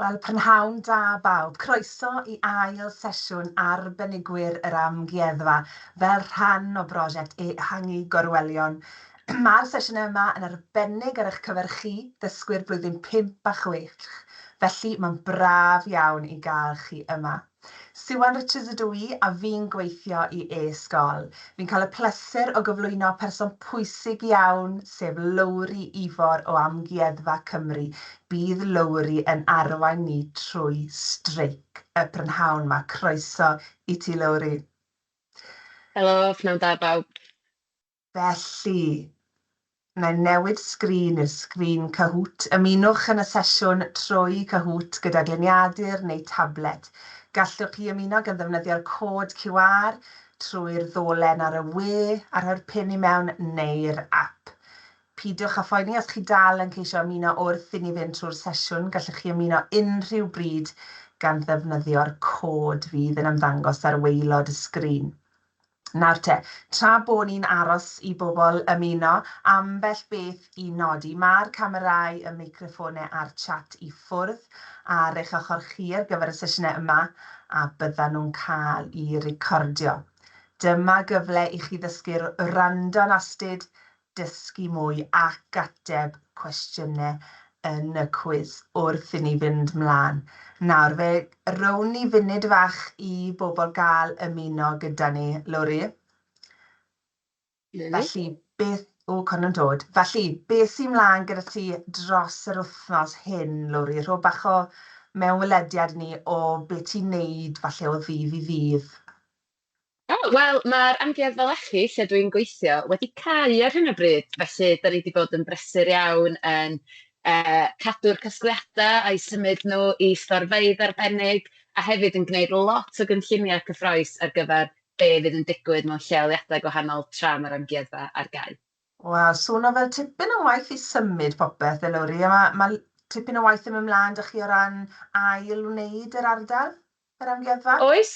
Wel, prynhawn da bawb. Croeso i ail sesiwn arbenigwyr yr amgueddfa fel rhan o brosiect Ehangu Gorwelion. Mae'r sesiynau yma yn arbennig ar eich cyfer chi, ddysgwyr blwyddyn 5 a 6, felly mae'n braf iawn i gael chi yma. Siwan Richards ydw i a fi'n gweithio i e-sgol. Fi'n cael y pleser o gyflwyno person pwysig iawn, sef Lowri Ifor o Amgueddfa Cymru. Bydd Lowri yn arwain ni trwy streic y prynhawn 'ma. Croeso i ti, Lowri. Helo, pnawn da bawb. Felly, wna i newid sgrin i'r sgrin Kahoot. Ymunwch yn y sesiwn trwy Kahoot gyda gliniadur neu tablet. Gallwch chi ymuno gan ddefnyddio'r cod QR trwy'r ddolen ar y we a rhoi'r pin i mewn neu'r app. Peidiwch â phoeni os chi dal yn ceisio ymuno wrth i ni fynd trwy'r sesiwn, gallwch chi ymuno unrhyw bryd gan ddefnyddio'r cod fydd yn ymddangos ar waelod y sgrin. Nawr te, tra bod ni'n aros i bobl ymuno, ambell beth i nodi. Mae'r camerâu, y meicroffonau a'r chat i ffwrdd ar eich ochr chi ar gyfer y sesiynau yma, a byddan nhw'n cael eu recordio. Dyma gyfle i chi ddysgu'r wrando'n astud, dysgu mwy ac ateb cwestiynau yn y cwis wrth i ni fynd mlaen. Nawr, fe rown ni funud fach i bobl gael ymuno gyda ni, Lowri. Felly, beth... O, con yn dod. Felly, beth sy'n mlaen gyda ti dros yr wythnos hyn, Lowri? Rho bach o mewnwelediad ni o be ti'n neud falle o ddydd i ddydd. O, wel, mae'r Amgueddfa Lechi, lle dwi'n gweithio, wedi cau ar hyn o bryd, felly dan ni 'di bod yn brysur iawn yn cadw'r casgliadau a'u symud nhw i storfeydd arbennig, a hefyd yn gwneud lot o gynlluniau cyffrous ar gyfer be fydd yn digwydd mewn lleoliadau gwahanol tra mae'r amgueddfa ar gau. Wel, swno fel tipyn o waith i symud popeth, Lowri, a ma' ma' tipyn o waith yn mynd mlaen 'da chi o ran ail-wneud yr ardal, yr amgueddfa? Oes,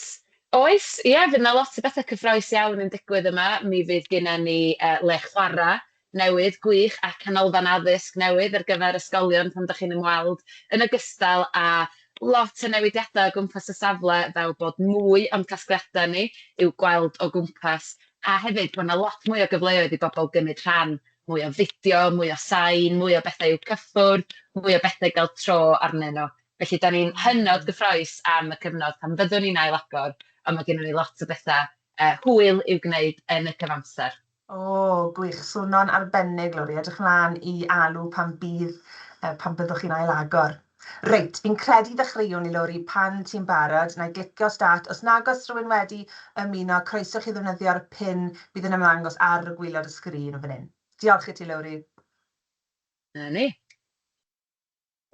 oes, ie, fydd 'na lot o bethau cyffrous iawn yn digwydd yma. Mi fydd genna ni le chwarae newydd gwych a canolfan addysg newydd ar gyfer ysgolion pan dach chi'n ymweld, yn ogystal â lot o newidiadau o gwmpas y safle fel bod mwy o'n casgliadau ni i'w gweld o gwmpas, a hefyd bod 'na lot mwy o gyfleoedd i bobl gymryd rhan, mwy o fideo, mwy o sain, mwy o bethau i'w cyffwrdd, mwy o bethau i gael tro arnyn nhw. Felly dan ni'n hynod gyffrous am y cyfnod pan fyddwn ni'n ail-agor, ond mae gennyn ni lot o bethau hwyl i'w gwneud yn y cyfamser. O, gwych. Swno'n arbennig, Lowri. Edrych mlaen i alw pan bydd, pan byddwch chi'n ail-agor. Reit, fi'n credu ddechreuwn ni, Lowri, pan ti'n barod. Wna i glicio start. Os nag oes rhywun wedi ymuno, croeso chi ddefnyddio'r pin bydd yn ymddangos ar y gwaelod y sgrin fan hyn. Diolch i ti, Lowri. 'Na ni.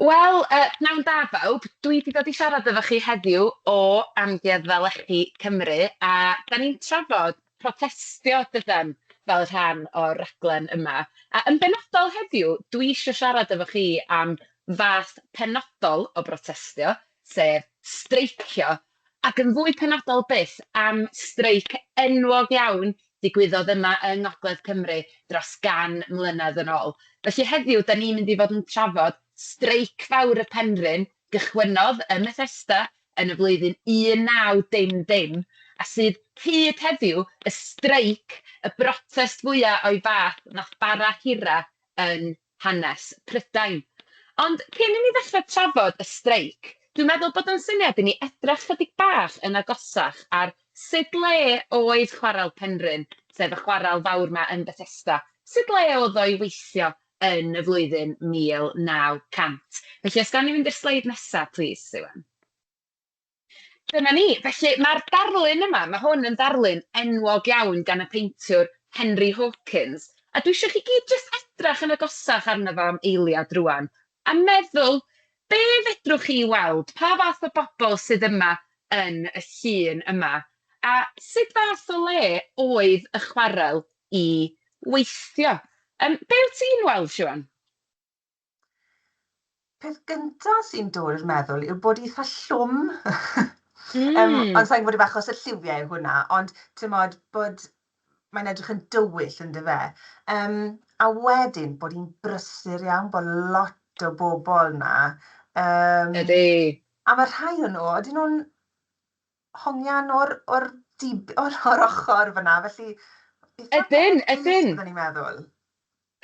Wel, pnawn da bawb. Dwi 'di dod i siarad efo chi heddiw o Amgueddfa Lechi Cymru, a 'dan ni'n trafod protestio, dydan, fel rhan o'r rhaglen yma. A yn benodol heddiw, dwi isio siarad efo chi am fath penodol o brotestio, sef streicio, ac yn fwy penodol byth am streic enwog iawn digwyddodd yma yng Ngogledd Cymru dros gan mlynedd yn ôl. Felly heddiw, da ni'n mynd i fod yn trafod streic fawr y Penrhyn gychwynnodd ym Methesda yn y flwyddyn 1900, a sydd hyd heddiw y streic, y brotest fwya o'i fath nath bara hira yn hanes Prydain. Ond cyn i ni ddechrau trafod y streic, dwi'n meddwl bod o'n syniad i ni edrych chydig bach yn agosach ar sut le oedd Chwarel Penrhyn, sef y chwarel fawr 'ma yn Bethesda. Sut le oedd o i weithio yn y flwyddyn 1900? Felly os gawn ni fynd i'r sleid nesa plîs, Siwan. Dyna ni. Felly mae'r darlun yma, mae hwn yn ddarlun enwog iawn gan y peintiwr Henry Hawkins, a dwi eisiau chi gyd jyst edrych yn agosach arno fo am eiliad rŵan, a meddwl be fedrwch chi weld, pa fath o bobl sydd yma yn y llun yma, a sut fath o le oedd y chwarel i weithio? Be wyt ti'n weld, Siwan? Peth gynta sy'n dod i'r meddwl yw bod eitha llwm. Ond sa i'n gwybod ife achos y lliwiau yw hwnna, ond timod bod mae'n edrych yn dywyll yndyfe. A wedyn bod hi'n brysur iawn, bod lot o bobl 'na. Ydy. A mae rhai o nhw, ydyn nhw'n hongian o'r dib, o'r ochr fyna, felly eitha Ydyn, peryglus ydyn. byddwn i'n meddwl.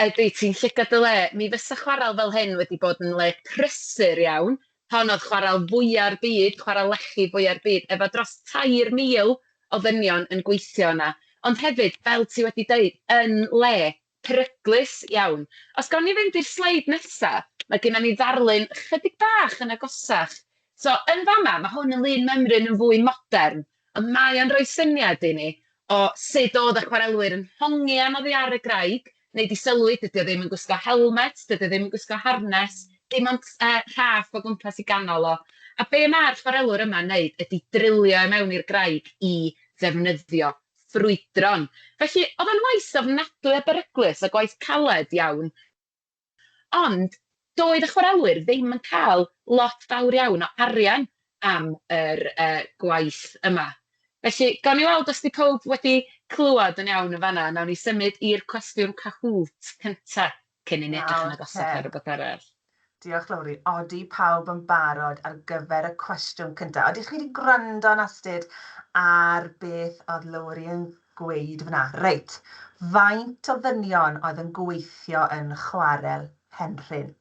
Ydy, ti'n llygad dy le. Mi fysa chwarel fel hyn wedi bod yn le prysur iawn. Hon oedd chwarel fwya'r byd, chwarel lechi fwya'r byd, efo dros 3,000 o ddynion yn gweithio yna. Ond hefyd, fel ti wedi deud, yn le peryglus iawn. Os gawn ni fynd i'r sleid nesa, mae gennym ni ddarlun chydig bach yn agosach. So, yn fama, mae hwn yn lun mymryn yn fwy modern, ond mae o'n rhoi syniad i ni o sut oedd y chwarelwyr yn hongian oddi ar y graig, neu di sylwi, dydy o ddim yn gwisgo helmet, dydy o ddim yn gwisgo harness, dim ond rhaff o gwmpas i ganol o. A be mae'r chwarelwr yma'n neud ydy drilio i mewn i'r graig i ddefnyddio ffrwydron. Felly, oedd o'n waith ofnadwy o beryglus a gwaith caled iawn. Ond doedd y chwarelwyr ddim yn cael lot fawr iawn o arian am yr gwaith yma. Felly, gawn ni weld os 'di pawb wedi clywed yn iawn yn fanna. Nawn ni symud i'r cwestiwn Kahoot cynta cyn i ni edrych yn Nawr agosach te. ar rhywbeth arall. Diolch, Lowri. Odi pawb yn barod ar gyfer y cwestiwn cyntaf? Ydych chi wedi gwrando'n astud ar beth oedd Lowri yn gweud fyna? Reit, faint o ddynion oedd yn gweithio yn chwarel Penrhyn?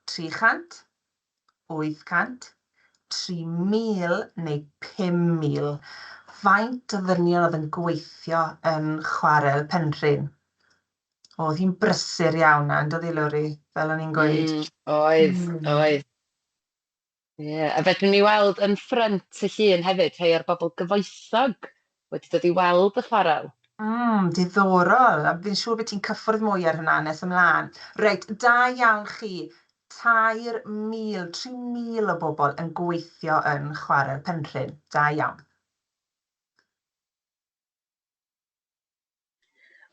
300, 800, 3,000 neu 5,000? Faint o ddynion oedd yn gweithio yn chwarel Penrhyn? Oedd hi'n brysur iawn na, yn doedd hi, Lowri? Fel o'n i'n gweud. Oedd, oedd. Ie, yeah, a fedrwn ni weld yn ffrynt y llun hefyd rhai o'r bobl gyfoethog wedi dod i weld y chwarel. Diddorol, a fi'n siŵr bod ti'n cyffwrdd mwy ar hwnna nes ymlaen. Reit, da iawn chi. 3,000, 3,000 o bobl yn gweithio yn chwarel Penrhyn. Da iawn.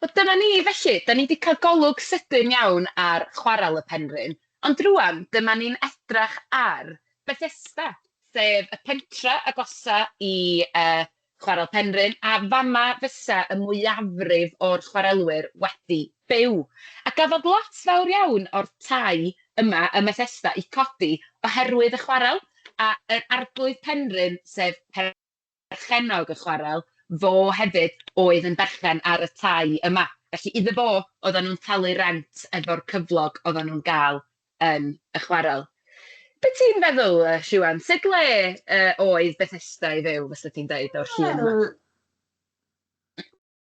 Wel, dyma ni felly, da ni wedi cael golwg sydyn iawn ar chwarel y Penrhyn, ond rŵan dyma ni'n edrych ar Bethesda, sef y pentra agosa i chwarel Penrhyn, a fama fysa y mwyafrif o'r chwarelwyr wedi byw. A gafodd lot fawr iawn o'r tai yma ym Methesda eu codi oherwydd y chwarel, a yr arglwydd Penrhyn, sef perchennog y chwarel, fo hefyd oedd yn berchen ar y tai yma. Felly iddo fo oedden nhw'n talu rent efo'r cyflog oedden nhw'n gael yn y chwarel. Be ti'n feddwl, Siwan? Sut le oedd Bethesda i fyw, fysa ti'n deud, o'r llun yma?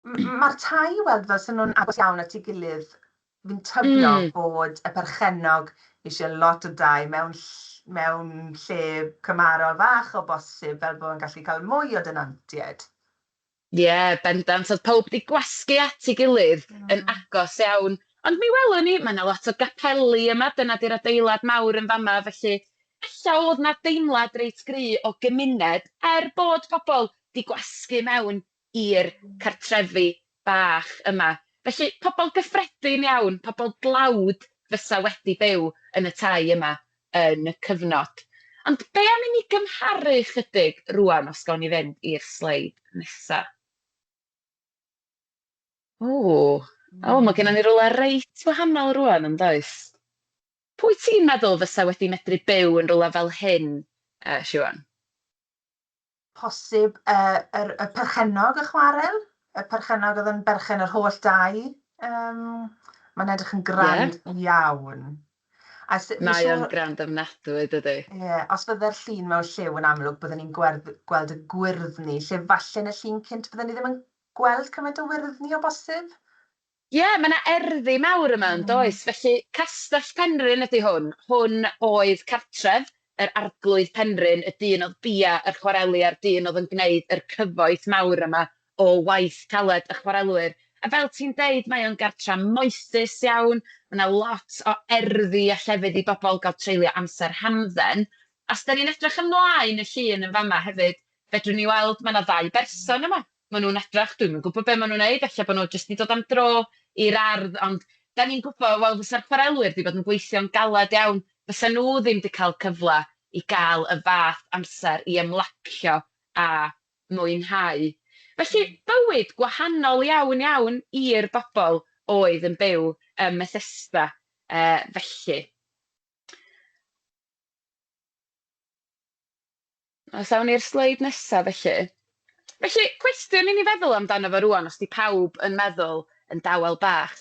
Wel, mae'r tai i weld fel sy'n nhw'n agos iawn at ei gilydd. Fi'n tybio bod y perchennog eisiau lot o dai mewn lle cymharol fach o bosib, fel bod yn gallu cael mwy o denantiaid. Ie, yeah, bendant. Oedd pawb wedi gwasgu at ei gilydd yn agos iawn. Ond mi welwn ni, mae yna lot o gapeli yma, dyna di'r adeilad mawr yn fama, felly ella oedd 'na deimlad reit gry o gymuned, er bod pobl 'di gwasgu mewn i'r cartrefi bach yma. Felly pobl gyffredin iawn, pobl dlawd fysa wedi byw yn y tai yma yn y cyfnod. Ond be am i ni gymharu chydig rŵan, os gawn ni fynd i'r sleid nesa? O, o, mae gennym ni rywle reit wahanol rŵan, yn does? Pwy ti'n meddwl fysa wedi medru byw yn rywle fel hyn, Siwan? Posib y perchennog y chwarel, y perchennog oedd yn berchen yr holl dai. Mae'n edrych yn grand iawn. A fi'n Mae o'n siŵr grand ofnadwy, dydy? Ie, yeah, os fydde'r llun mewn lliw yn amlwg, byddwn ni'n gweld y gwyrddni, lle falle yn y llun cynt byddwn ni ddim yn gweld cymaint o wyrddni o bosib. Ie, yeah, mae yna erddi mawr yma yn does, felly Castell Penrhyn ydy hwn. Hwn oedd cartref yr arglwydd Penrhyn, y dyn oedd bia yr chwareli a'r dyn oedd yn gwneud yr cyfoeth mawr yma o waith caled y chwarelwyr. A fel ti'n deud, mae o'n gartra moethus iawn, mae yna lot o erddi a llefydd i bobl gael treulio amser hamdden. A os da ni'n edrych ymlaen y llun yn fama hefyd, fedrwn ni weld mae yna ddau berson yma. Maen nhw'n edrych, dwi'm yn gwybod be maen nhw'n neud, ella bod nhw jyst 'di dod am dro i'r ardd, ond da ni'n gwybod, wel, fysa'r chwarelwyr wedi bod yn gweithio'n galed iawn, fysa nhw ddim wedi cael cyfle i gael y fath amser i ymlacio a mwynhau. Felly, bywyd gwahanol iawn iawn i'r bobl oedd yn byw ym Methesda, felly. Os awn ni'r sleid nesaf felly. Felly, cwestiwn i ni feddwl amdano fo rŵan, os 'di pawb yn meddwl yn dawel bach.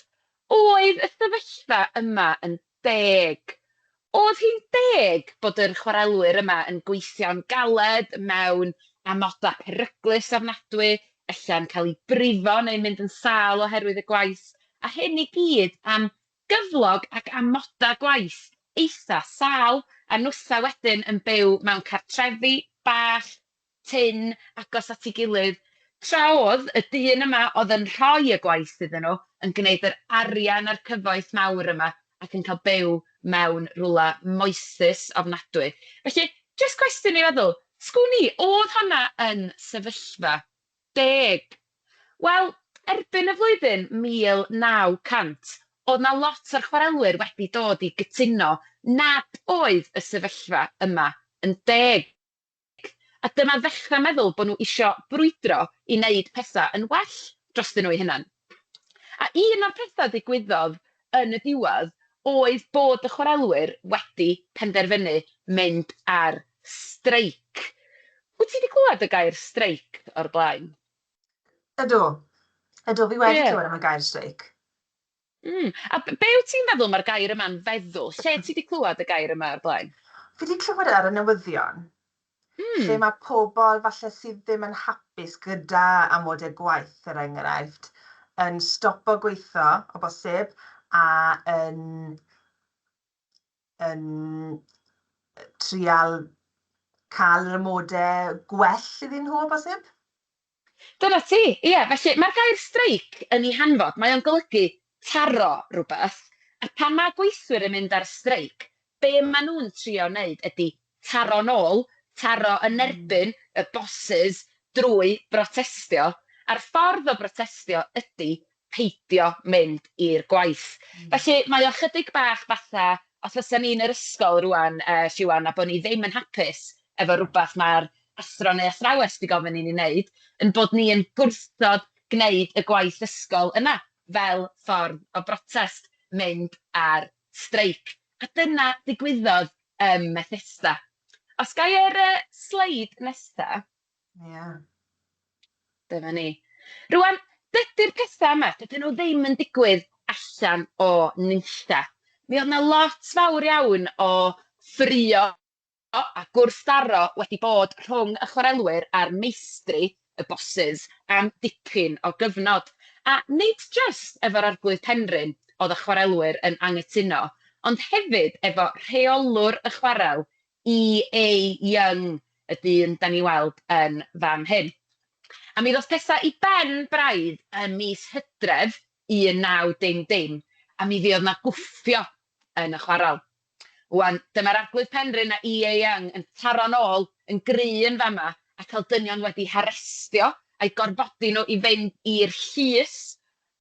Oedd y sefyllfa yma yn deg? Oedd hi'n deg bod yr chwarelwyr yma yn gweithio'n galed mewn amodau peryglus ofnadwy, ella'n cael eu brifo neu'n mynd yn sâl oherwydd y gwaith, a hyn i gyd am gyflog ac amodau gwaith eitha sâl, a nhwtha wedyn yn byw mewn cartrefi bach, tynn, agos at ei gilydd, tra oedd y dyn yma oedd yn rhoi y gwaith iddyn nhw yn gwneud yr arian a'r cyfoeth mawr yma ac yn cael byw mewn rhywle moethus ofnadwy. Felly, jyst cwestiwn i feddwl, sgwn i, oedd honna yn sefyllfa deg? Wel, erbyn y flwyddyn 1900, oedd 'na lot o'r chwarelwyr wedi dod i gytuno nad oedd y sefyllfa yma yn deg. A dyma ddechrau meddwl bod nhw isio brwydro i wneud pethau yn well drostyn nhw eu hunain. A un o'r pethau ddigwyddodd yn y diwedd oedd bod y chwarelwyr wedi penderfynu mynd ar streic. Wyt ti wedi clywed y gair streic o'r blaen? Ydw. Ydw, fi wedi clywed am y gair streic. A be wyt ti'n feddwl mae'r gair yma'n feddwl? Lle ti wedi clywed y gair yma o'r blaen? Fi wedi clywed e ar y newyddion, lle mae pobl falle sydd ddim yn hapus gyda amodau gwaith, er enghraifft, yn stopo gweithio o bosib a yn trial cael yr amodau gwell iddyn nhw o bosib. Dyna ti, ie. Felly mae'r gair streic yn ei hanfod, mae o'n golygu taro rhywbeth, a pan mae gweithwyr yn mynd ar streic, be maen nhw'n trio wneud ydy taro nôl, taro yn erbyn y bosses drwy brotestio, a'r ffordd o brotestio ydy peidio mynd i'r gwaith. Felly mae o chydig bach fatha, os fysa ni'n yr ysgol rŵan, Siwan, a bod ni ddim yn hapus efo rhywbeth mae'r athro neu athrawes 'di gofyn i ni wneud, yn bod ni yn gwrthod gwneud y gwaith ysgol yna fel ffordd o brotest, mynd ar streic. A dyna ddigwyddodd ym Methesda. Os ga i yr sleid nesa? Ie. Dyma ni. Rŵan, dydy'r pethau yma, dydyn nhw ddim yn digwydd allan o nunlla. Mi oedd 'na lot fawr iawn o ffraeo a gwrthdaro wedi bod rhwng y chwarelwyr a'r meistri, y bosses, am dipyn o gyfnod. A nid jyst efo'r Arglwydd Penrhyn oedd y chwarelwyr yn anghytuno, ond hefyd efo rheolwr y chwarel, E.A. Young, y dyn da ni weld yn fan hyn. A mi ddoth pethau i ben braidd ym mis Hydref 1900, a mi fuodd 'na gwffio yn y chwarel. Wan, dyma'r Arglwydd Penrhyn a E.A. Young yn taro nôl yn gry yn fama a cael dynion wedi harestio a'u gorfodi nhw i fynd i'r llys.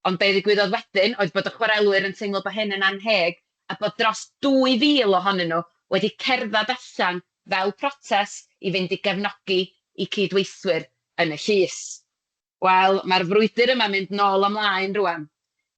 Ond be ddigwyddodd wedyn oedd bod y chwarelwyr yn teimlo bod hyn yn annheg a bod dros 2,000 ohonyn nhw wedi cerdded allan fel protest i fynd i gefnogi eu cydweithwyr yn y llys. Wel, mae'r frwydr yma'n mynd nôl a mlaen rŵan.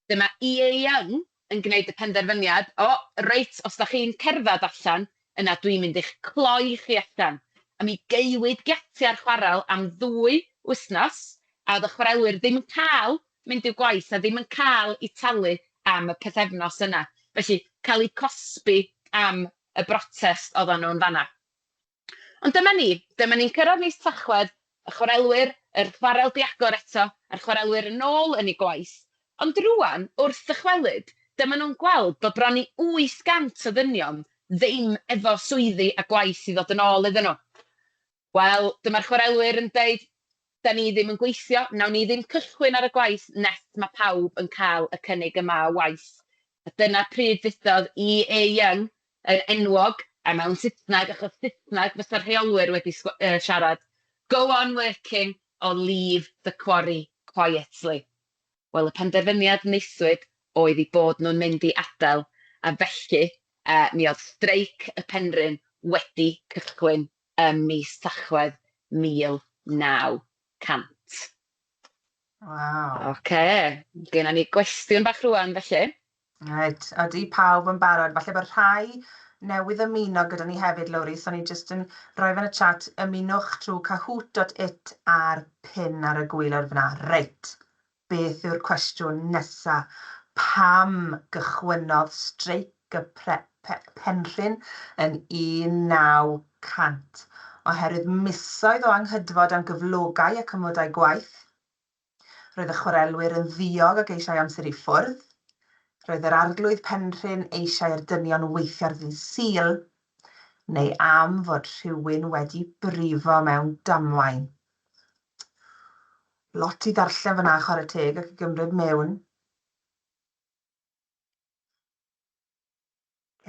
Dyma EA Young yn gwneud y penderfyniad, o, reit, os da chi'n cerdded allan, yna dwi'n mynd i'ch cloi chi allan. A mi gaewyd giatiau'r chwarel am 2 wythnos, a oedd y chwarelwyr ddim yn cael mynd i'w gwaith a ddim yn cael eu talu am y pythefnos yna. Felly, cael eu cosbi am y brotest oedden nhw'n fanna. Ond dyma ni, dyma ni'n cyrraedd mis Tachwedd, y chwarelwyr, yr chwarel 'di agor eto, a'r chwarelwyr yn ôl yn eu gwaith. Ond rŵan, wrth ddychwelyd, dyma nhw'n gweld bod bron i 800 o ddynion ddim efo swyddi a gwaith i ddod yn ôl iddyn nhw. Wel, dyma'r chwarelwyr yn deud, 'Da ni ddim yn gweithio, wnawn ni ddim cychwyn ar y gwaith nes mae pawb yn cael y cynnig yma o waith. A dyna pryd ddudodd EA Young, yn enwog, a mewn Saesneg, achos Saesneg fysa'r rheolwyr wedi siarad, 'Go on working or leave the quarry quietly. Wel, y penderfyniad wnaethwyd oedd eu bod nhw'n mynd i adael, a felly mi oedd streic y Penrhyn wedi cychwyn ym mis Tachwedd 1900. Waw. Ocê, genna ni gwestiwn bach rŵan felly. Reit, odi pawb yn barod? Falle bod rhai Newydd ymuno gyda ni hefyd, Lowri, so ni jyst yn rhoi fe yn y chat, ymunwch trwy kahoot.it a'r pin ar y gwaelod fan'na. Reit, beth yw'r cwestiwn nesa? Pam gychwynnodd streic y pre pe Penrhyn yn 1900? Oherwydd misoedd o anghydfod am gyflogau ac amodau gwaith. Roedd y chwarelwyr yn ddiog ac eisiau amser i ffwrdd. Roedd yr Arglwydd Penrhyn eisiau i'r dynion weithio ar ddydd Sul, neu am fod rhywun wedi brifo mewn damwain. Lot i ddarllen fan'na, chwarae teg, ac i gymryd mewn.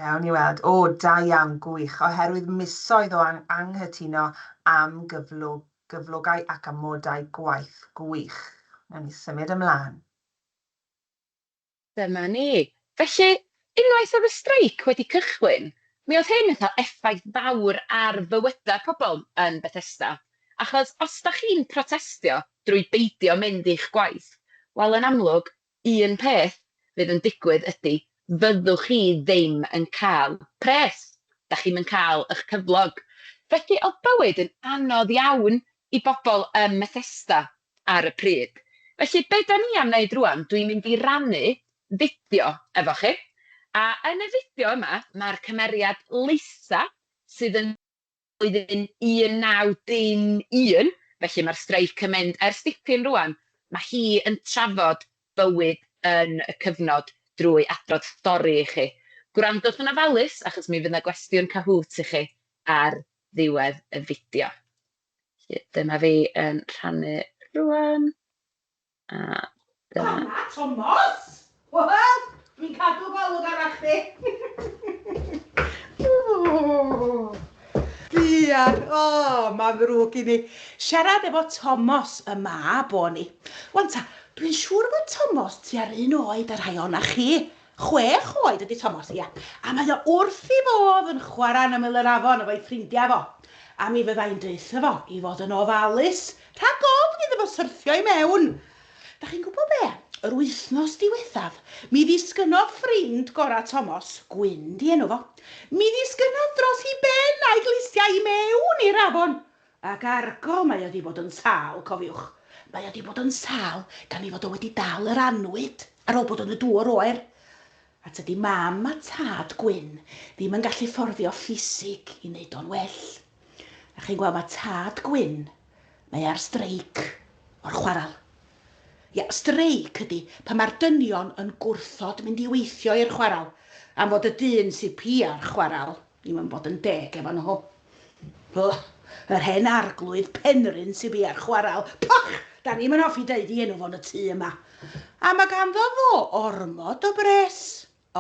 Gawn ni weld. O, da iawn, gwych. Oherwydd misoedd o ang anghytuno am gyflog, gyflogau ac amodau gwaith. Gwych. Nawn ni symud ymlaen. Dyma ni. Felly, unwaith oedd y streic wedi cychwyn, mi oedd hyn yn cael effaith fawr ar fywydau pobl yn Bethesda. Achos os dach chi'n protestio drwy beidio mynd i'ch gwaith, wel yn amlwg, un peth fydd yn digwydd ydy fyddwch chi ddim yn cael pres, dach chi'm yn cael eich cyflog. Felly oedd bywyd yn anodd iawn i bobl ym Methesda ar y pryd. Felly be da ni am wneud rŵan, dwi'n mynd i rannu fideo efo chi. A yn y fideo yma, mae'r cymeriad Leusa, sydd yn flwyddyn 1911, felly mae'r streic yn mynd ers dipyn rŵan, mae hi yn trafod bywyd yn y cyfnod drwy adrodd stori i chi. Gwrandwch yn ofalus, achos mi fydd 'na gwestiwn Kahoot i chi ar ddiwedd y fideo. Felly dyma fi yn rhannu rŵan. A dyma... Fan'na, Tomos! Wel, dwi'n cadw golwg arna chdi. Diar, o, mae'n ddrwg i ni. Siarad efo Tomos y mab o'n i. Wan ta, dwi'n siŵr fod Tomos tua'r un oed â rhai o'na chi. 6 oed ydy Tomos, ia. A mae o wrth ei fodd yn chwarae yn ymyl yr afon efo'i ffrindiau fo. A mi fydda i'n deutha fo i fod yn ofalus rhag ofn iddo fo syrthio i mewn. Da chi'n gwybod be? Yr wythnos diwethaf, mi ddisgynnodd ffrind gorau Tomos, Gwyn 'di enw fo, mi ddisgynnodd dros 'i ben a'i glustiau i mewn i'r afon. Ac argol mae o 'di bod yn sâl, cofiwch. Mae o 'di bod yn sâl gan ei fod o wedi dal yr annwyd ar ôl bod yn y dŵr oer. A tydi mam a tad Gwyn ddim yn gallu fforddio ffisig i wneud o'n well. A chi'n gweld mae tad Gwyn, mae ar streic o'r chwaral. Ia, streic ydi pan mae'r dynion yn gwrthod mynd i weithio i'r chwaral, am fod y dyn sydd pia'r chwaral ddim yn bod yn deg efo nhw. Ugh, yr hen arglwydd Penrhyn sydd pia'r chwaral. Pach! Da ni'm yn hoffi deud 'i enw fo'n y tŷ yma. A mae ganddo fo ormod o bres.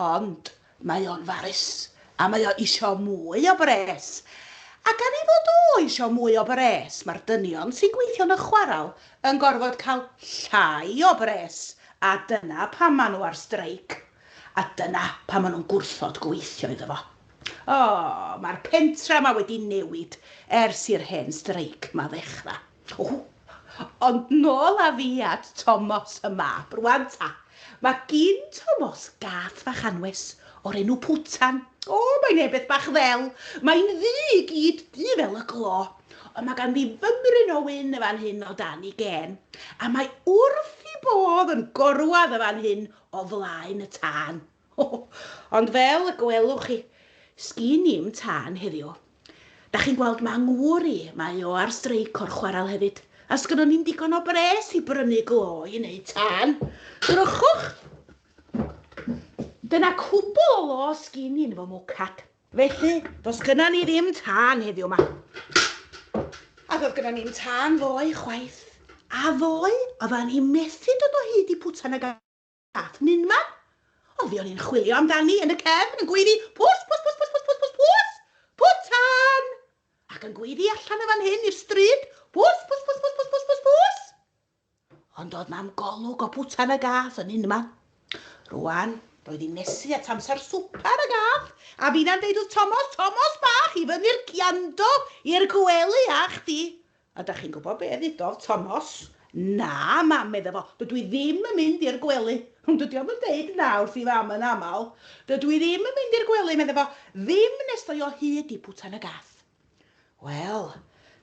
Ond mae o'n farus, a mae o isio mwy o bres. A gan ei fod o isio mwy o bres, mae'r dynion sy'n gweithio yn y chwarel yn gorfod cael llai o bres, a dyna pam maen nhw ar streic, a dyna pam maen nhw'n gwrthod gweithio iddo fo. O, mae'r pentra 'ma wedi newid ers i'r hen streic 'ma ddechrau. O, ond nôl â fi at Tomos y mab rwan ta. Mae gin Tomos gath fach anwes o'r enw Pwtan. O, mae'n hen beth bach ddel. Mae'n ddu i gyd, du fel y glo. Ond mae ganddi fymryn o wyn y fan hyn o dan ei gên. A mae wrth ei bodd yn gorwedd y fan hyn o flaen y tân. Ond fel y gwelwch chi, sgin i'm tân heddiw. Da chi'n gweld ma' ngŵr i, mae o ar streic o'r chwarel hefyd, a sgynnon ni'm digon o bres i brynu glo i neud tân. Drychwch! Dyna cwbl o lo sgin i yn fy mwcad. Felly, does gynna ni ddim tân heddiw 'ma. A doedd gynna ni'm tân ddoe chwaith. A ddoe, oeddan ni methu dod o hyd i pwtan y At nunman? Ond fuon ni'n chwilio amdani yn y cefn yn gweiddi 'Pws, pws, pws, pws, pws, pws, pws, pws! Pwtan! Ac yn gweiddi allan y fan hyn i'r stryd 'Pws, pws, pws, pws, pws, pws, pws, pws! Ond doedd na'm golwg o bwtan y gath yn unman. Rwan, roedd hi'n nesu at amser swper y gath, a finna'n deud wrth Tomos, Tomos bach, i fyny'r ciando i'r gwely â chdi. A dach chi'n gwybod be ddudodd Tomos? Na, mam, medda fo, dydw i ddim yn mynd i'r gwely. Ond dydy o'm yn deud na wrth ei fam yn aml. Dydw i ddim yn mynd i'r gwely, medde fo, ddim nes doi o hyd i Pwtan y Gath. Wel,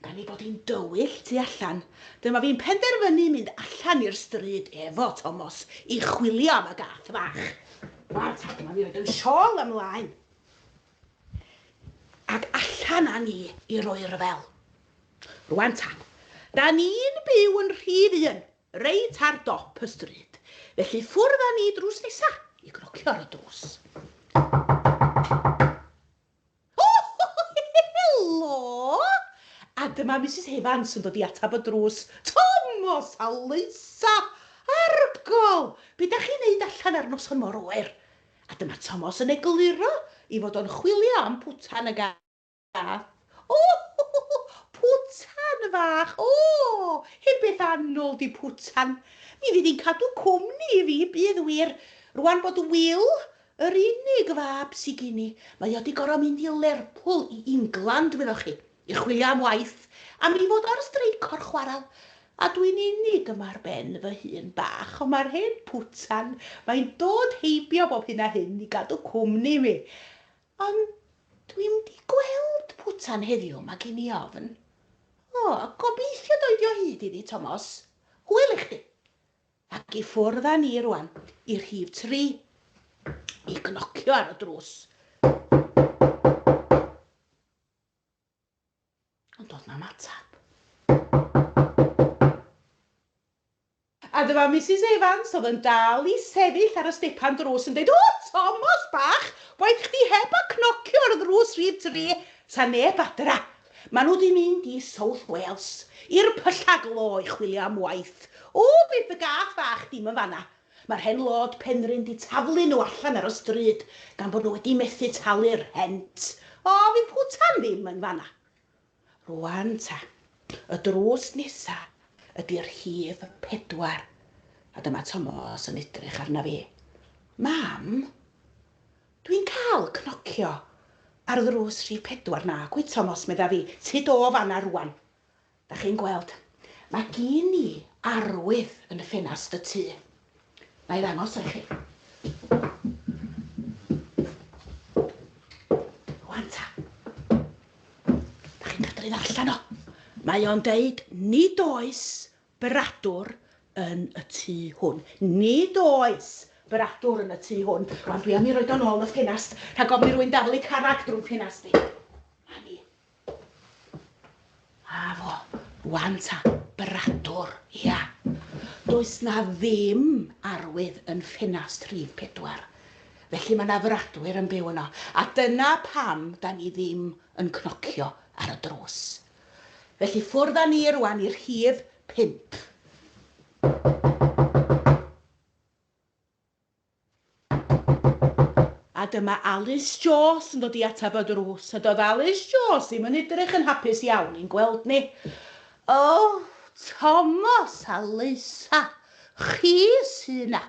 gan ei bod hi'n dywyll tu allan, dyma fi'n penderfynu mynd allan i'r stryd efo Tomos i chwilio am y gath fach. Rwan ta, dyma fi roed yn siôl ymlaen. Ac allan â ni i'r oerfel. Rwan ta, da ni'n byw yn rhif un, reit ar dop y stryd. Felly ffwrdd â ni drws nesa i gnocio ar y drws. O, helo! A dyma Misus Evans yn dod i atab y drws. Tomos a Leusa! Argol! Be da chi'n neud allan ar noson mor oer? A dyma Tomos yn egluro i fod o'n chwilio am pwtan y gath. O! Pwtan fach! O! Hen beth annwl 'di pwtan. Mi fydd hi'n cadw cwmni i fi, bydd wir. Rwan bod Wil, yr unig fab sy gin i, mae o 'di gor'o' mynd i Lerpwl i England, wyddoch chi. I chwilio am waith, a mi fod ar streic o'r chwarel. A dwi'n unig yma ar ben fy hun bach, ond mae'r hen pwtan, mae'n dod heibio bob hyn a hyn i gadw cwmni i mi. Ond dwi'm 'di gweld pwtan heddiw, mae gin i ofn. O, gobeithio doi di o hyd iddi, Tomos. Hwyl i chdi. Ac i ffwrdd â ni rwan i rhif tri, i gnocio ar y drws. Ond doedd na'm ateb. A dyma Misus Evans, oedd yn dal i sefyll ar y stepan drws yn deud, O, Tomos bach, waeth chdi heb a cnocio ar ddrws rhif tri, sa neb adra. Maen nhw 'di mynd i South Wales, i'r pylla glo i chwilio am waith. O, fydd dy gath fach dim yn fan'na. Mae'r hen Lord Penrhyn 'di taflu nhw allan ar y stryd gan bod nhw wedi methu talu'r rhent. O, fydd Pwtan ddim yn fan'na. Rwan ta, y drws nesa ydi'r rhif pedwar. A dyma Tomos yn edrych arna fi. Mam, dwi'n cael cnocio ar ddrws rhif pedwar. Nag wyt, Tomos, medda fi, tyd o fan'na rwan. Da chi'n gweld, mae gin i arwydd yn y ffenast y tŷ. Na i ddangos o i chi. Rwan ta. Da chi'n medru ddarllen o. Mae o'n deud, nid oes bradwr yn y tŷ hwn. Nid oes bradwr yn y tŷ hwn. Rwan dwi am i roid o'n ôl y ffenast, rhag ofn i rywun daflu carrag drwy'n ffenast i. Na ni. A fo, rwan ta, bradwr, ia. Does 'na ddim arwydd yn ffenast rhif pedwar. Felly mae 'na fradwyr yn byw yno. A dyna pam 'da ni ddim yn cnocio ar y drws. Felly ffwrdd â ni rwan i rhif pump. A dyma Alice Jones yn dod i ateb y drws, a doedd Alice Jones ddim yn edrych yn hapus iawn i'n gweld ni. O, Tomos a Leusa, chi sy 'na.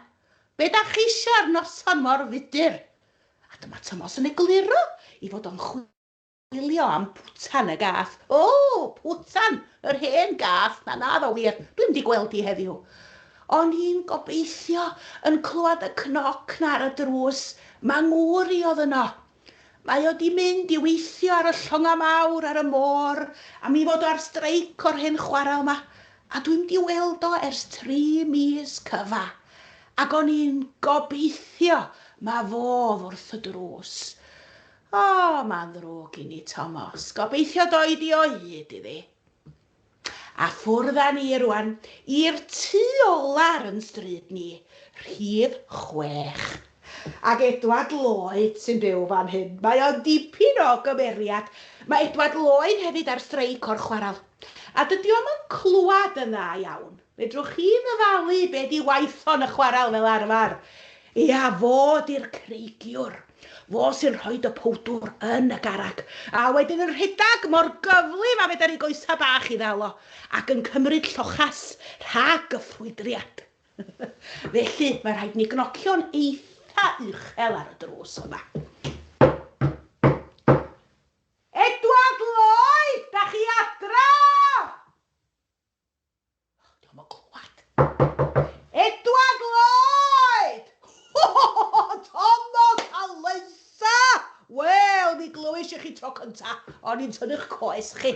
Be da chi isio ar noson mor fudur? A dyma Tomos yn egluro i fod o'n chwilio am Pwtan y gath. O, Pwtan, yr hen gath, na naddo wir, dwi'm 'di gweld hi heddiw. O'n i'n gobeithio yn clywed y cnoc 'na ar y drws, ma' ngŵr i oedd yno. Mae o 'di mynd i weithio ar y llonga mawr ar y môr, a mi fod o ar streic o'r hen chwarel 'ma, a dwi'm 'di weld o ers tri mis cyfa. Ac o'n i'n gobeithio ma' fo o'dd wrth y drws. O, mae'n ddrwg i ni, Tomos. Gobeithio doi di o hyd iddi. A ffwrdd â ni rwan i'r tŷ ola'r yn stryd ni, rhif chwech. Ac Edward Lloyd sy'n byw fan hyn. Mae o'n dipyn o gymeriad. Mae Edward Lloyd hefyd ar streic o'r chwarel. A dydy o'm yn clywed yn dda iawn. Fedrwch chi ddyfalu be di waith o yn y chwarel fel arfer? Ia, fo di'r creigiwr. Fo sy'n rhoid y powdwr yn y garag, a wedyn yn rhedag mor gyflym a fedar ei goesa bach i ddal o, ac yn cymryd llochas rhag y ffrwydriad. Felly, mae rhaid ni gnocio'n eitha uchel ar y drws yma. Edward Lloyd, da chi adra? Dio'm yn clywed. Edward Lloyd! o'n i'n tynnu'ch coes chi.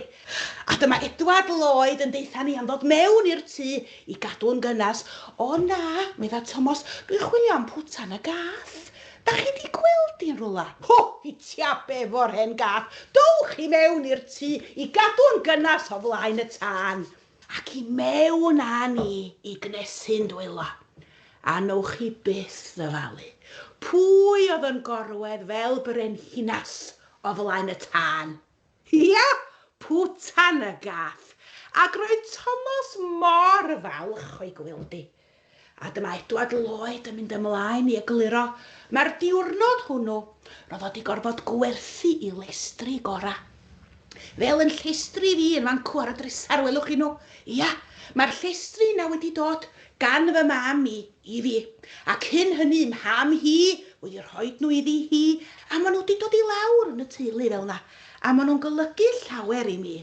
A dyma Edward Lloyd yn deutha ni am ddod mewn i'r tŷ i gadw'n gynnes. O na, medda Tomos, dwi'n chwilio am pwtan y gath. Da chi di gweld hi'n rwla? Ho, hitia befo'r hen gath. Dowch i mewn i'r tŷ i gadw'n gynnes o flaen y tân. Ac i mewn â ni i gnesu'n dwylo. A nowch chi byth ddyfalu pwy oedd yn gorwedd fel brenhinas o flaen y tân? Ia, pwtan y gath! Ac roedd Tomos mor falch o'i gweld hi. A dyma Edward Lloyd yn mynd ymlaen i egluro, mae'r diwrnod hwnnw, roedd o 'di gorfod gwerthu i lestri gora. Fel yn llestri fi yn fancw ar y dresar, welwch chi nhw? Ia, mae'r llestri yna wedi dod gan fy mam i, i fi. A cyn hynny, mham hi wedi rhoid nhw iddi hi, a maen nhw wedi dod i lawr yn y teulu fel 'na, a maen nhw'n golygu llawer i mi.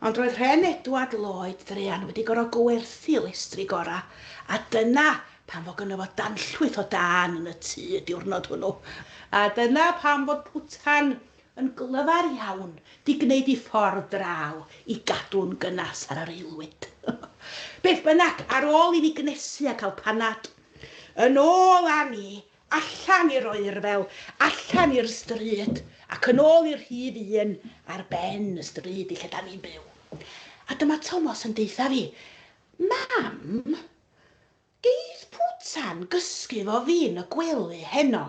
Ond roedd rhen Edward Lloyd druan wedi gorfod gwerthu lestri gora, a dyna pam fod gynno fo danllwyth o dân yn y tŷ y diwrnod hwnnw. A dyna pam fod Pwtan yn glyfar iawn 'di gneud 'i ffordd draw i gadw'n gynnas ar yr aelwyd. Beth bynnag, ar ôl i ni gnesu a cael panad, yn ôl â ni Allan i'r oerfel, allan i'r stryd, ac yn ôl i'r rhif un ar ben y stryd i lle 'dan ni'n byw. A dyma Tomos yn deutha fi, 'Mam, geith Pwtan gysgu 'fo fi yn y gwely heno?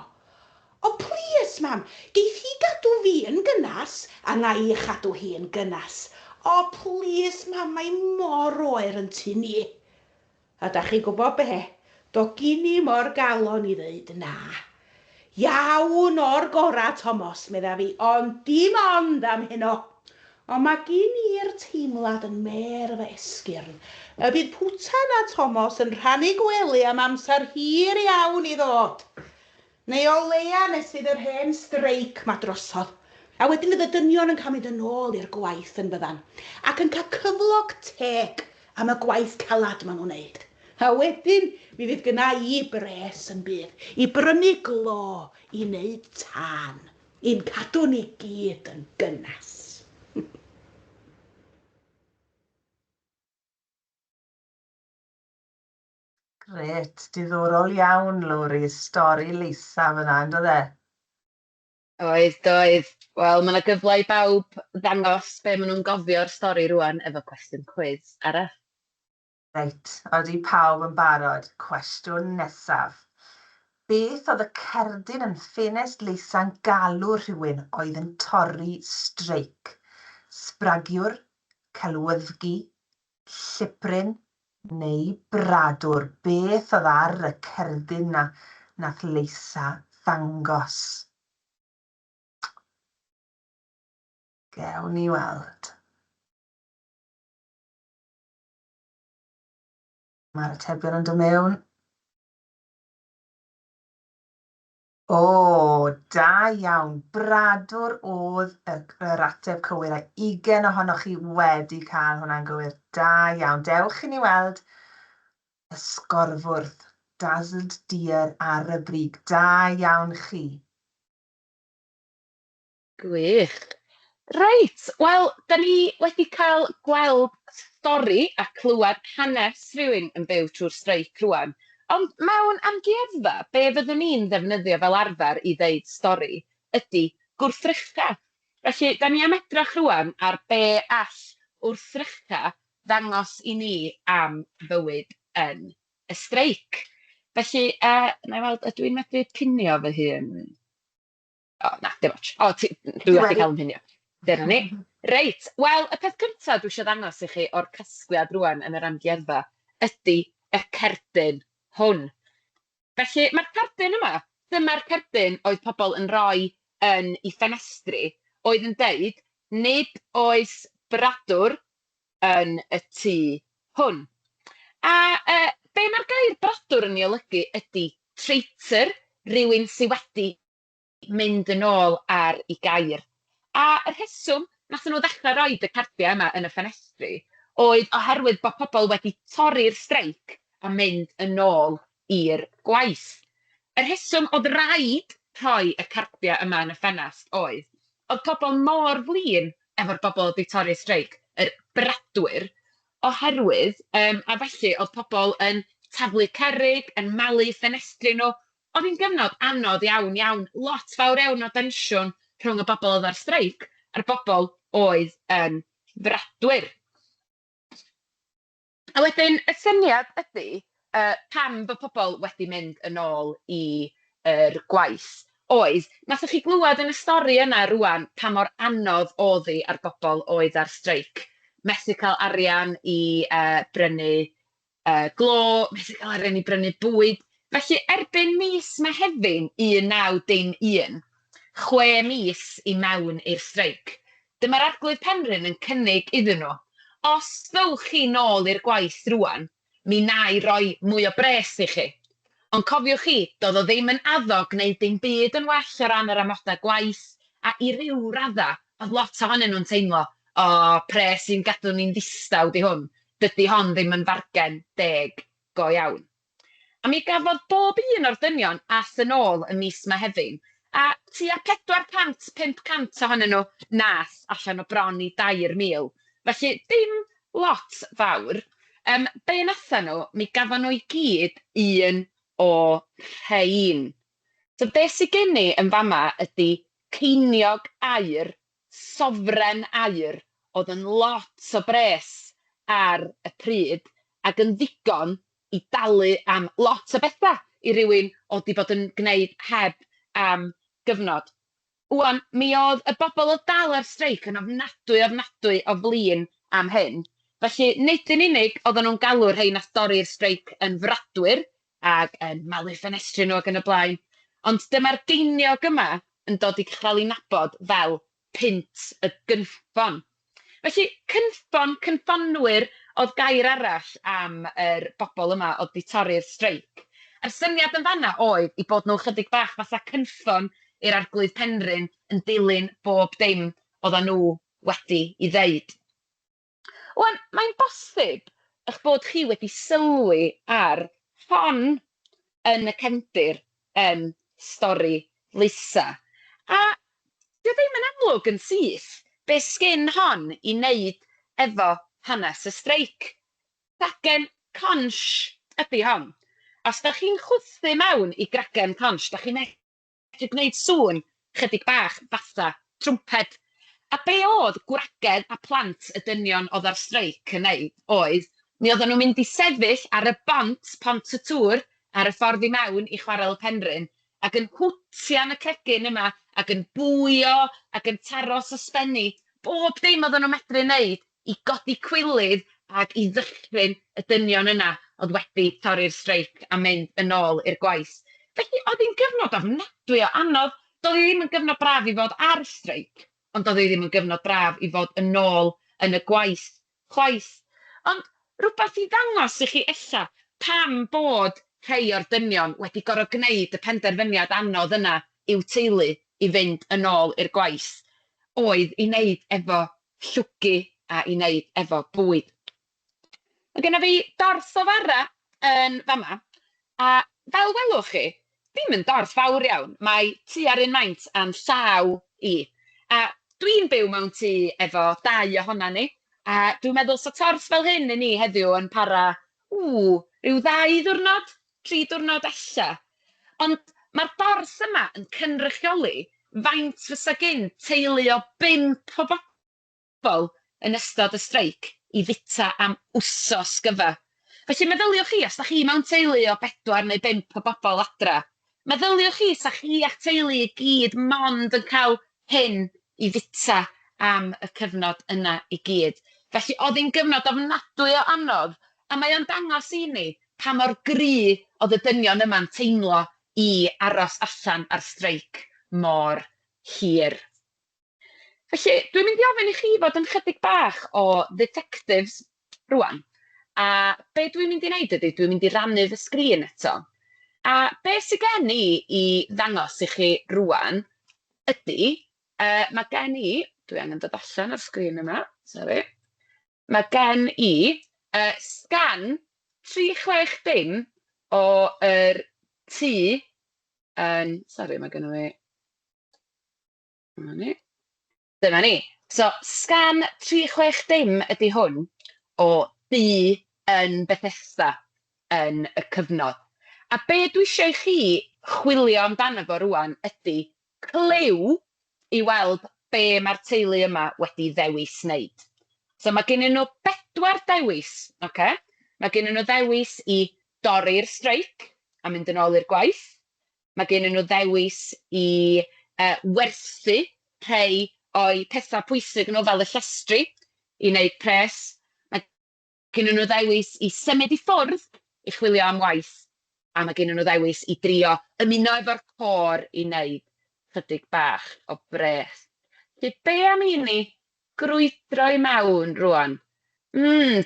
O plîs, mam, geith hi gadw fi yn gynnas, a 'na i chadw hi yn gynnas. O plîs, mam, mae mor oer yn tŷ ni. A dach chi'n gwybod be? Do gin i mo'r galon i ddeud na. Iawn o'r gora, Tomos, medda fi, ond dim ond am heno. Ond ma gin i'r teimlad yn mêr fy esgyrn y bydd Pwtan a Tomos yn rhannu gwely am amser hir iawn i ddod. Neu o leia nes fydd yr hen streic 'ma drosodd. A wedyn fydd y dynion yn cael mynd yn ôl i'r gwaith yn fyddan, ac yn cael cyflog teg am y gwaith calad maen nhw'n wneud. A wedyn mi fydd gynna i bres yn bydd, i brynu glo i wneud tân, i'n cadw ni gyd yn gynnes. Grêt, diddorol iawn Lowri, stori Leisa fyna, yn doedd e? Oedd, doedd. Wel, mae yna gyfle i bawb ddangos be maen nhw'n gofio'r stori rwan efo cwestiwn cwis arall. Reit, odi pawb yn barod? Cwestiwn nesaf. Beth oedd y cerdyn yn ffenest Leisa'n galw rhywun oedd yn torri streic? Sbragiwr, celwyddgi, llipryn neu bradwr, beth oedd ar y cerdyn 'na nath Leisa ddangos? Gewn ni weld. Mae'r atebion yn dod mewn. O, da iawn. Bradwr oedd y, yr ateb cywir a ugain ohonoch chi wedi cael hwnna'n gywir. Da iawn. Dewch i ni weld y sgorfwrdd. Dazzled Deer ar y brig. Da iawn chi. Gwych. Reit, wel, da ni wedi cael gweld stori a clywed hanes rhywun yn byw trwy'r streic rwan. Ond mewn amgueddfa, be fyddwn ni'n ddefnyddio fel arfer i ddeud stori ydy gwrthrychau. Felly, da ni am edrych rwan ar be all wrthrychau ddangos i ni am fywyd yn y streic. Felly, na i weld, ydw i'n medru pinio fy hun? O, na, dim ots. O, ti, dwi wedi cael yn mhinio. Dyna ni. Reit, wel, y peth cyntaf dwi eisiau ddangos i chi o'r casgliad rwan yn yr amgueddfa ydy y cerdyn hwn. Felly, mae'r cerdyn yma, dyma'r cerdyn oedd pobl yn rhoi yn eu ffenestri, oedd yn deud, nid oes bradwr yn y tŷ hwn. A be mae'r gair bradwr yn ei olygu ydy traitor, rhywun sydd wedi mynd yn ôl ar ei gair. A y rheswm wnaethon nhw ddechrau roid y cardiau yma yn y ffenestri oedd oherwydd bod pobl wedi torri'r streic a mynd yn ôl i'r gwaith. Y rheswm oedd raid rhoi y cardiau yma yn y ffenest oedd, oedd pobl mor flin efo'r bobl oedd 'di torri'r streic, yr bradwyr, oherwydd, a felly oedd pobl yn taflu cerrig, yn malu ffenestri nhw. Oedd hi'n gyfnod anodd iawn, iawn, lot fawr iawn o densiwn rhwng y bobl oedd ar streic a'r bobl oedd yn fradwyr. A wedyn y syniad ydy pam bod pobl wedi mynd yn ôl i yr gwaith oedd, wnaethoch chi glywed yn y stori yna rŵan pa mor anodd oedd hi ar bobl oedd ar streic. Methu cael arian i brynu glo, methu cael arian i brynu bwyd. Felly erbyn mis Mehefin 1911, 6 mis i mewn i'r streic, dyma'r Arglwydd Penrhyn yn cynnig iddyn nhw, os ddowch chi nôl i'r gwaith rŵan, mi wna i roi mwy o bres i chi. Ond cofiwch chi, doedd o ddim yn addo gwneud dim byd yn well o ran yr amodau gwaith, a i ryw raddau, oedd lot ohonyn nhw'n teimlo, o, pres sy'n gadw ni'n ddistaw 'di hwn, dydy hon ddim yn fargen deg go iawn. A mi gafodd bob un o'r dynion ath yn ôl ym mis Mehefin, a tua 400, 500 ohonyn nhw nath allan o bron i 3,000. Felly dim lot fawr. Be natha nhw, mi gafon nhw i gyd un o rhein. So be sy gen i yn fama ydy ceiniog aur, sofren aur, oedd yn lot o bres ar y pryd ac yn ddigon i dalu am lot o bethau i rywun oedd 'di bod yn gwneud heb am gyfnod. Ŵan, mi oedd y bobl oedd dal ar streic yn ofnadwy, ofnadwy o flin am hyn. Felly, nid yn unig oedden nhw'n galw rhai nath dorri'r streic yn fradwyr ac yn malu ffenestri nhw ac yn y blaen, ond dyma'r geiniog yma yn dod i cael ei nabod fel punt y gynffon. Felly, cynffon, cynffonwyr oedd gair arall am yr bobl yma oedd 'di torri'r streic. A'r syniad yn fan'na oedd eu bod nhw chydig bach fatha cynffon i'r Arglwydd Penrhyn yn dilyn bob dim oedden nhw wedi ei ddeud. Wan, mae'n bosib eich bod chi wedi sylwi ar hon yn y cefndir yn stori Leusa. A 'di o ddim yn amlwg yn syth be sgyn hon i wneud efo hanes y streic. Cragen conch ydy hon. Os dach chi'n chwythu mewn i gragen conch, dach chi'n medru gwneud sŵn chydig bach fatha trwmped. A be oedd gwragedd a plant y dynion oedd ar streic yn wneud oedd, mi oedden nhw'n mynd i sefyll ar y bont, Pont y Tŵr, ar y ffordd i mewn i Chwarel y Penrhyn, ac yn hwtian y cregyn yma, ac yn bwio, ac yn taro sosbenni, bob dim oedden nhw'n medru wneud i godi cwilydd ac i ddychryn y dynion yna oedd wedi torri'r streic a mynd yn ôl i'r gwaith. Felly oedd hi'n gyfnod ofnadwy o anodd. Doedd hi ddim yn gyfnod braf i fod ar streic, ond doedd hi ddim yn gyfnod braf i fod yn ôl yn y gwaith chwaith. Ond rhywbeth i ddangos i chi ella pam bod rhai o'r dynion wedi gorfod gwneud y penderfyniad anodd yna i'w teulu i fynd yn ôl i'r gwaith oedd i wneud efo llwgu a i wneud efo bwyd. Mae genna fi dorth o fara yn fama, a fel welwch chi, ddim yn dorth fawr iawn, mae tua'r un maint â'n llaw i. A dwi'n byw mewn tŷ efo dau ohona ni, a dwi'n meddwl 'sa torth fel hyn i ni heddiw yn para, ww, ryw ddau ddiwrnod, 3 diwrnod ella. Ond mae'r borth yma yn cynrychioli faint fysa gin teulu o bump o bobl yn ystod y streic i fwyta am wsos gyfa. Felly meddyliwch chi, os da chi mewn teulu o bedwar neu bump o bobl adra, meddyliwch chi, sa chi a'ch teulu i gyd mond yn cael hyn i fwyta am y cyfnod yna i gyd. Felly oedd hi'n gyfnod ofnadwy o anodd, a mae o'n dangos i ni pa mor gry oedd y dynion yma'n teimlo i aros allan ar streic mor hir. Felly, dwi'n mynd i ofyn i chi fod yn chydig bach o ddetectives rŵan. A be dwi'n mynd i wneud ydy, dwi'n mynd i rannu fy sgrin eto. A be sy gen i i ddangos i chi rŵan ydy, mae gen i, dwi angen dod allan o'r sgrin yma, sori. Mae gen i sgan 360 o yr tŷ yn, sori, mae genna fi, dyma ni. Dyma ni. So, sgan 360 ydy hwn o dŷ yn Bethesda yn y cyfnod. A be dwi eisiau i chi chwilio amdano fo rŵan ydy cliw i weld be mae'r teulu yma wedi ddewis wneud. So mae gennyn nhw bedwar dewis, ocê? Mae gennyn nhw ddewis i dorri'r streic a mynd yn ôl i'r gwaith. Mae gennyn nhw ddewis i werthu rhai o'u pethau pwysig nhw fel y llestri i wneud pres. Mae gennyn nhw ddewis i symud i ffwrdd i chwilio am waith, a mae gennyn nhw ddewis i drio ymuno efo'r côr i wneud chydig bach o bres. Felly be am i ni grwydro i mewn rŵan?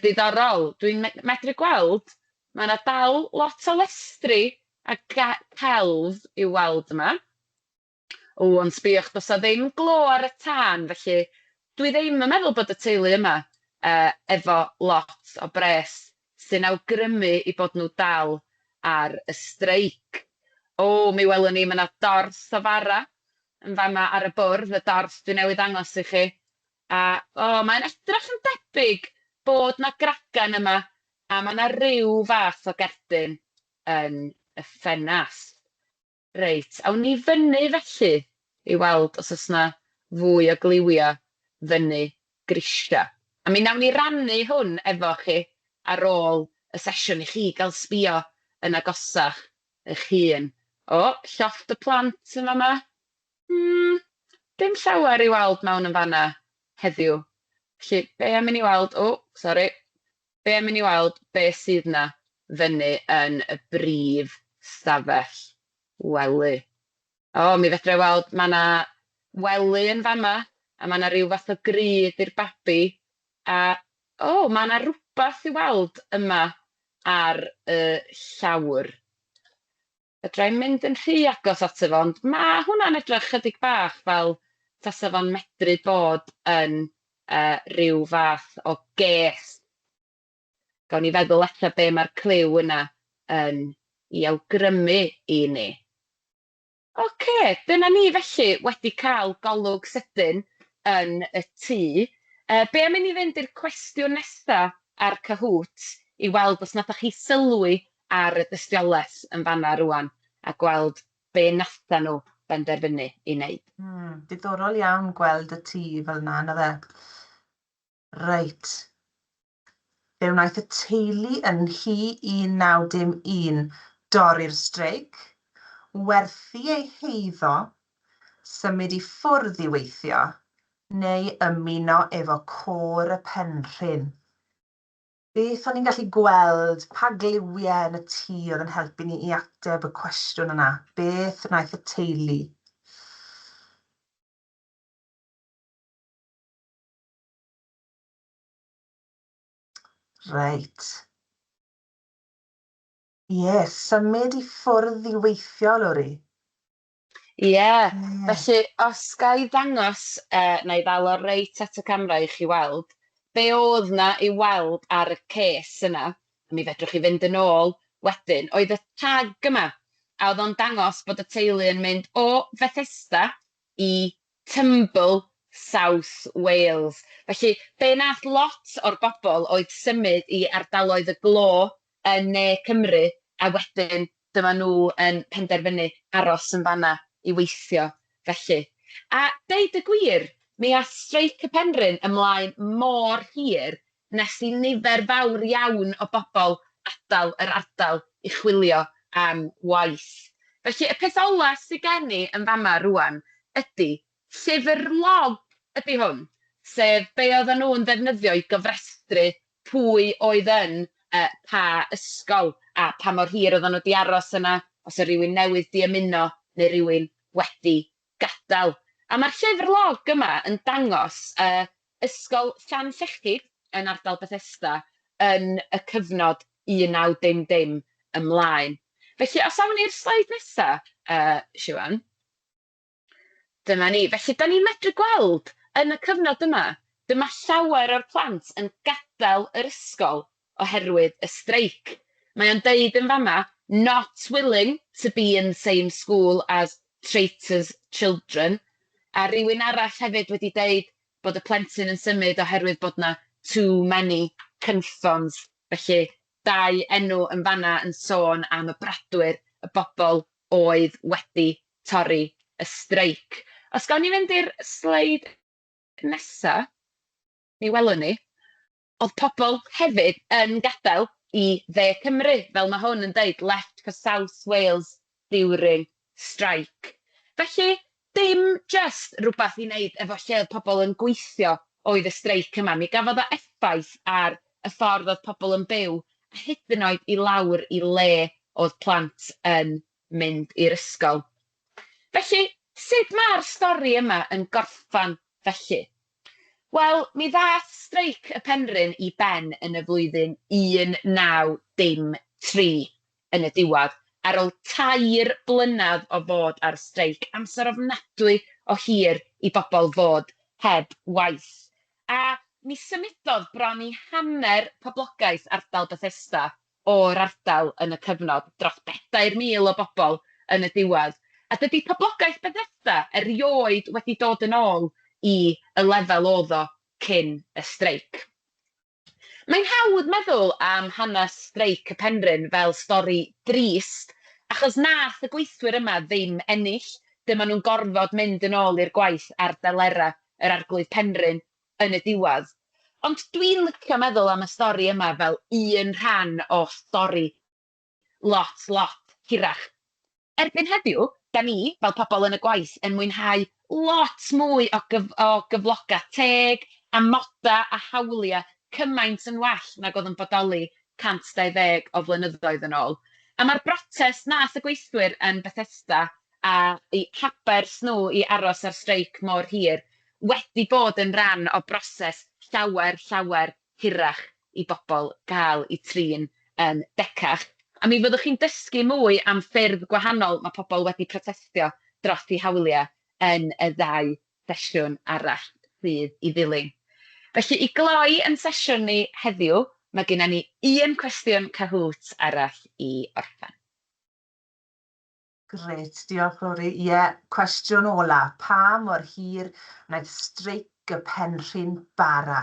Diddorol, dwi'n medru gweld mae 'na dal lot o lestri a celf i'w weld yma. O, ond sbïwch, does 'na ddim glo ar y tân, felly dwi ddim yn meddwl bod y teulu yma efo lot o bres, sy'n awgrymu eu bod nhw dal ar y streic. O, mi welwn ni, mae 'na dorth o fara yn fama ar y bwrdd, y dorth dwi newydd ddangos i chi. A, o, mae'n edrych yn debyg bod 'na gragan yma, a mae 'na ryw fath o gerdyn yn y ffenast. Reit, awn ni fyny felly i weld os oes 'na fwy o gliwiau fyny grisiau. A mi wnawn ni rannu hwn efo chi ar ôl y sesiwn i chi gael sbio yn agosach eich hun. O, llofft y plant yn fama. Dim llawer i weld mewn yn fan'na heddiw. Felly, be am i ni weld, o, sori, be am i ni weld be sydd 'na fyny yn y brif stafell wely. O, mi fedra i weld ma' 'na wely yn fama, a ma' 'na ryw fath o grud i'r babi, a, o, ma' 'na rwbath i weld yma ar y llawr. Fedra i'm mynd yn rhy agos ato fo, ond ma' hwnna'n edrych chydig bach fel tasa fo'n medru bod yn ryw fath o gell. Gawn ni feddwl ella be mae'r cliw yna yn ei awgrymu i ni. Ocê, dyna ni felly wedi cael golwg sydyn yn y tŷ. Be am i ni fynd i'r cwestiwn nesa ar Kahoot i weld os nathoch chi sylwi ar y dystiolaeth yn fan'na rŵan a gweld be natha nhw benderfynu i wneud. Diddorol iawn gweld y tŷ fel 'na, na fe? Reit. Fe wnaeth y teulu yn Nhŷ 1901 dorri'r streic, werthu eu heiddo, symud i ffwrdd i weithio, neu ymuno efo Côr y Penrhyn. Beth o'n ni'n gallu gweld, pa gliwiau yn y tŷ oedd yn helpu ni i ateb y cwestiwn yna? Beth wnaeth y teulu? Reit. Ie, symud i ffwrdd i weithio, Lowri. Ie, yeah. Felly os ga i ddangos, na i ddal o reit at y camera i chi weld, be oedd 'na i weld ar y ces yna, a mi fedrwch chi fynd yn ôl wedyn, oedd y tag yma, a oedd o'n dangos bod y teulu yn mynd o Fethesda i Tumble, South Wales. Felly, be nath lot o'r bobl oedd symud i ardaloedd y glo yn ne Cymru, a wedyn dyma nhw yn penderfynu aros yn fan'na i weithio felly. A deud y gwir, mi ath streic y Penrhyn ymlaen mor hir nes i nifer fawr iawn o bobl adael yr ardal i chwilio am waith. Felly y peth ola sy gen i yn fama rŵan ydy llyfr log ydy hwn, sef be oedden nhw'n ddefnyddio i gofrestru pwy oedd yn pa ysgol a pa mor hir oedden nhw 'di aros yna, os oedd rhywun newydd 'di ymuno neu rywun wedi gadael. A mae'r llyfr log yma yn dangos Ysgol Llanllechid yn ardal Bethesda yn y cyfnod 1900 ymlaen. Felly os awn ni'r sleid nesa, Siwan. Dyma ni. Felly, da ni'n medru gweld yn y cyfnod yma, dyma llawer o'r plant yn gadael yr ysgol oherwydd y streic. Mae o'n deud yn fama, "not willing to be in the same school as traitors' children". A rhywun arall hefyd wedi deud, bod y plentyn yn symud oherwydd bod 'na too many cynffons. Felly dau enw yn fanna yn sôn am y bradwyr, y bobl oedd wedi torri y streic. Os gawn ni fynd i'r sleid nesa, mi welwn ni, oedd pobl hefyd yn gadael i dde Cymru, fel mae hwn yn deud, "left for South Wales during strike". Felly, dim jyst rhywbeth i wneud efo lle oedd pobl yn gweithio oedd y streic yma. Mi gafodd o effaith ar y ffordd oedd pobl yn byw, a hyd yn oed i lawr i le oedd plant yn mynd i'r ysgol. Felly, sut mae'r stori yma yn gorffan felly? Wel, mi ddaeth streic y Penrhyn i ben yn y flwyddyn 1913 yn y diwedd, ar ôl 3 blynedd o fod ar streic, amser ofnadwy o hir i bobl fod heb waith. A mi symudodd bron i hanner poblogaeth ardal Bethesda o'r ardal yn y cyfnod, dros 4,000 o bobl yn y diwedd. A dydy poblogaeth Bethesda erioed wedi dod yn ôl i y lefel oedd o cyn y streic. Mae'n hawdd meddwl am hanes streic y Penrhyn fel stori drist, achos nath y gweithwyr yma ddim ennill, dyma nhw'n gorfod mynd yn ôl i'r gwaith ar delerau yr Arglwydd Penrhyn yn y diwedd. Ond dwi'n licio meddwl am y stori yma fel un rhan o stori lot, lot hirach. Erbyn heddiw, da ni, fel pobl yn y gwaith, yn mwynhau lot mwy o gyflogau teg, amoda a hawliau cymaint yn well nag oedd yn bodoli 120 o flynyddoedd yn ôl. A mae'r brotest nath y gweithwyr yn Bethesda a eu habers nhw i aros ar streic mor hir wedi bod yn rhan o broses llawer, llawer hirach i bobl gael eu trin yn decach. A mi fyddwch chi'n dysgu mwy am ffyrdd gwahanol mae pobl wedi protestio dros eu hawliau yn y ddau sesiwn arall sydd i ddilyn. Felly i gloi yn sesiwn ni heddiw, mae gennym ni un cwestiwn Kahoot arall i orffen. Grêt, diolch, Lowri. Ie, yeah, cwestiwn ola. Pa mor hir wnaeth streic y Penrhyn bara?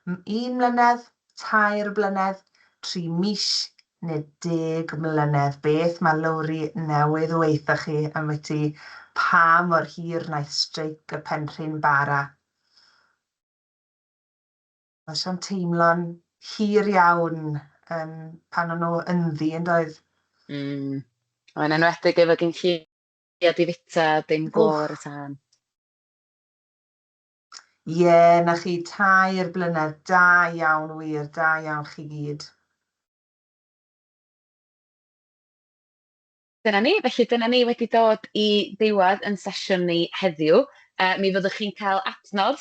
1 mlynedd, 3 blynedd, 3 mis neu 10 mlynedd? Beth mae Lowri newydd weithio chi ambyti pa mor hir wnaeth streic y Penrhyn bara? Mae eisiau'n teimlo'n hir iawn pan o'n nhw ynddi, yn doedd? Mae'n enwedig efo gyn lleiad i fita, dim glo ar y tân. Ie, yeah, na chi, 3 blynedd, da iawn wir, da iawn chi gyd. Dyna ni, felly dyna ni wedi dod i ddiwedd yn sesiwn ni heddiw. Mi fyddwch chi'n cael adnodd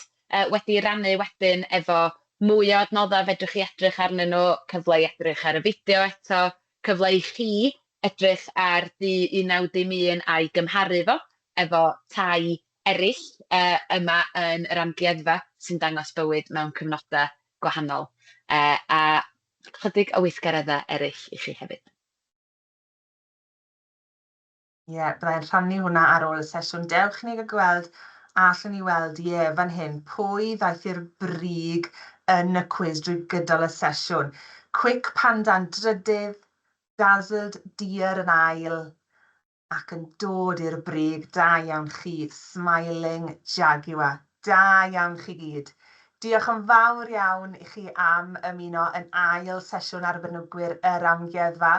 wedi rannu wedyn efo mwy o adnoddau fedrwch chi edrych arnyn nhw, cyfle i edrych ar y fideo eto, cyfle i chi edrych ar dŷ 1911 a'i gymharu fo efo tai eraill yma yn yr amgueddfa sy'n dangos bywyd mewn cyfnodau gwahanol. A chydig o weithgareddau eraill i chi hefyd. Ie, yeah, byddai'n rhannu hwnna ar ôl y sesiwn. Dewch i ni gael gweld, a allwn ni weld, ie, yeah, fan hyn, pwy ddaeth i'r brig yn y cwis drwy gydol y sesiwn. Quick Panda'n drydydd, Dazzled Deer yn ail, ac yn dod i'r brig, da iawn chi, Smiling Jaguar. Da iawn chi gyd. Diolch yn fawr iawn i chi am ymuno yn ail sesiwn arbenigwyr yr amgueddfa.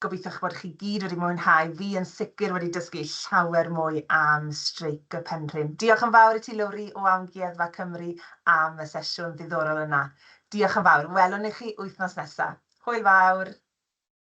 Gobeithio bod chi gyd wedi mwynhau. Fi yn sicr wedi dysgu llawer mwy am streic y Penrhyn. Diolch yn fawr i ti, Lowri, o Amgueddfa Cymru am y sesiwn ddiddorol yna. Diolch yn fawr. Welwn ni chi wythnos nesaf. Hwyl fawr!